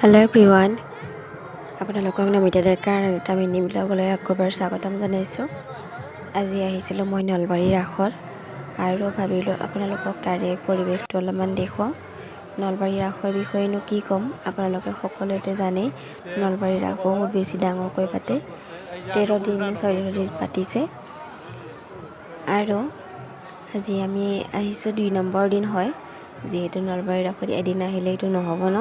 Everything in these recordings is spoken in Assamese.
হেল্ল' এভৰিৱান, আপোনালোকক নমিতা ডেকাৰ এটা মিনি ব্লগলৈ আকৌ এবাৰ স্বাগতম জনাইছোঁ। আজি আহিছিলোঁ মই নলবাৰী ৰাসত আৰু ভাবিলোঁ আপোনালোকক তাৰে পৰিৱেশটো অলপমান দেখুৱাওঁ। নলবাৰী ৰাসৰ বিষয়েনো কি ক'ম, আপোনালোকে সকলোতে জানেই। নলবাৰী ৰাস বহুত বেছি ডাঙৰকৈ পাতে, 13 দিন নে 14 দিন পাতিছে। আৰু আজি আমি আহিছোঁ 2 নম্বৰ দিন হয়, যিহেতু নলবাৰী ৰাসত এদিন আহিলেইতো নহ'ব ন,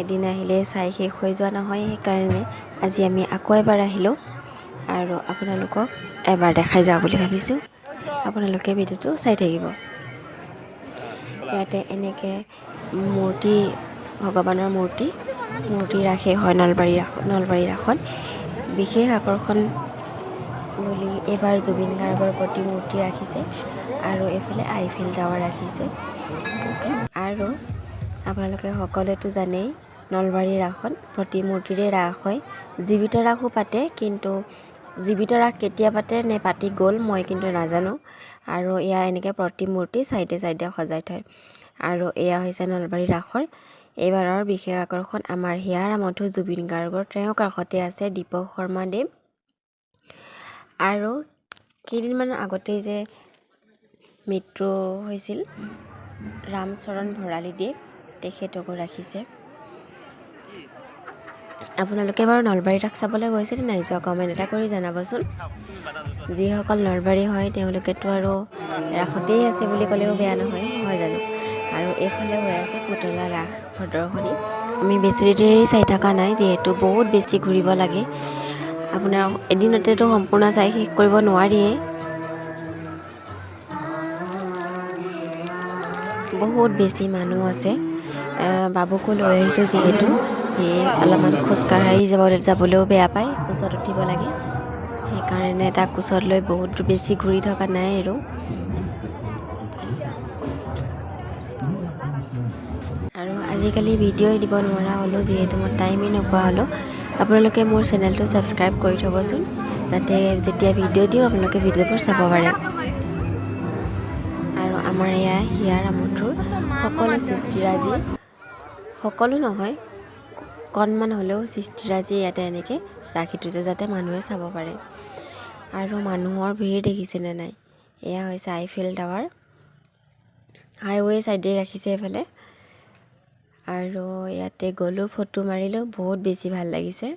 এদিন আহিলে চাই শেষ হৈ যোৱা নহয়, সেইকাৰণে আজি আমি আকৌ এবাৰ আহিলোঁ আৰু আপোনালোকক এবাৰ দেখাই যাওঁ বুলি ভাবিছোঁ। আপোনালোকে ভিডিঅ'টো চাই থাকিব। ইয়াতে এনেকৈ মূৰ্তি, ভগৱানৰ মূৰ্তি ৰাসে হয় নলবাৰী ৰাস। নলবাৰী ৰাসত বিশেষ আকৰ্ষণ বুলি এইবাৰ জুবিন গাৰ্গৰ প্ৰতিমূৰ্তি ৰাখিছে আৰু এইফালে আইফেল টাৱাৰ ৰাখিছে। আৰু আপোনালোকে সকলোৱেতো জানেই নলবাৰী ৰাসত প্ৰতিমূৰ্তিৰে ৰাস হয়। জীৱিত ৰাসো পাতে, কিন্তু জীৱিত ৰাস কেতিয়া পাতে নে পাতি গ'ল মই কিন্তু নাজানো। আৰু এয়া এনেকৈ প্ৰতিমূৰ্তি চাইডে চাইডে সজাই থয়। আৰু এয়া হৈছে নলবাৰী ৰাসৰ এইবাৰৰ বিশেষ আকৰ্ষণ। আমাৰ হিয়াৰ আমঠু জুবিন গাৰ্গৰ, তেওঁৰ কাষতে আছে দীপক শৰ্মাদেৱ। আৰু কেইদিনমান আগতেই যে মৃত্যু হৈছিল ৰামচৰণ ভৰালীদেৱ, তেখেতকো ৰাখিছে। আপোনালোকে বাৰু নলবাৰী ৰাস চাবলৈ গৈছেনে নাই যোৱা, কমেণ্ট এটা কৰি জনাবচোন। যিসকল নলবাৰী হয় তেওঁলোকেতো আৰু ৰাসতেই আছে বুলি ক'লেও বেয়া নহয়, নহয় জানো? আৰু এইফালে হৈ আছে পুতলা ৰাস প্ৰদৰ্শনী। আমি বেছি দেৰি চাই থকা নাই, যিহেতু বহুত বেছি ঘূৰিব লাগে। আপোনাৰ এদিনতেতো সম্পূৰ্ণ চাই শেষ কৰিব নোৱাৰিয়ে। বহুত বেছি মানুহ আছে। বাবুকো লৈ আহিছোঁ যিহেতু সি অলপমান খোজকাঢ়ি যাবলৈও বেয়া পায়, কোচত উঠিব লাগে, সেইকাৰণে তাক কোচত লৈ বহুত বেছি ঘূৰি থকা নাই আৰু। আৰু আজিকালি ভিডিঅ'ই দিব নোৱাৰা হ'লোঁ, যিহেতু মই টাইমেই নোপোৱা হ'লোঁ। আপোনালোকে মোৰ চেনেলটো ছাবস্ক্ৰাইব কৰি থ'বচোন, যাতে যেতিয়া ভিডিঅ' দিওঁ আপোনালোকে ভিডিঅ'বোৰ চাব পাৰে। আৰু আমাৰ এয়া হিয়াৰ আমঠুৰ সকলো সৃষ্টিৰাজিৰ, সকলো নহয় অকণমান হ'লেও সৃষ্টিৰাজি ইয়াতে এনেকৈ ৰাখি থৈছে, যাতে মানুহে চাব পাৰে। আৰু মানুহৰ ভিৰ দেখিছেনে নাই? এয়া হৈছে আইফেল টাৱাৰ, হাইৱে চাইডে ৰাখিছে এইফালে। আৰু ইয়াতে গ'লোঁ, ফটো মাৰিলোঁ, বহুত বেছি ভাল লাগিছে।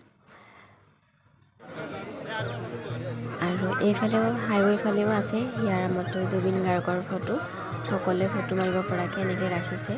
আৰু এইফালেও হাইৱে ফালেও আছে হিয়াৰ আমঠু জুবিন গাৰ্গৰ ফটো, সকলোৱে ফটো মাৰিব পৰাকৈ এনেকৈ ৰাখিছে।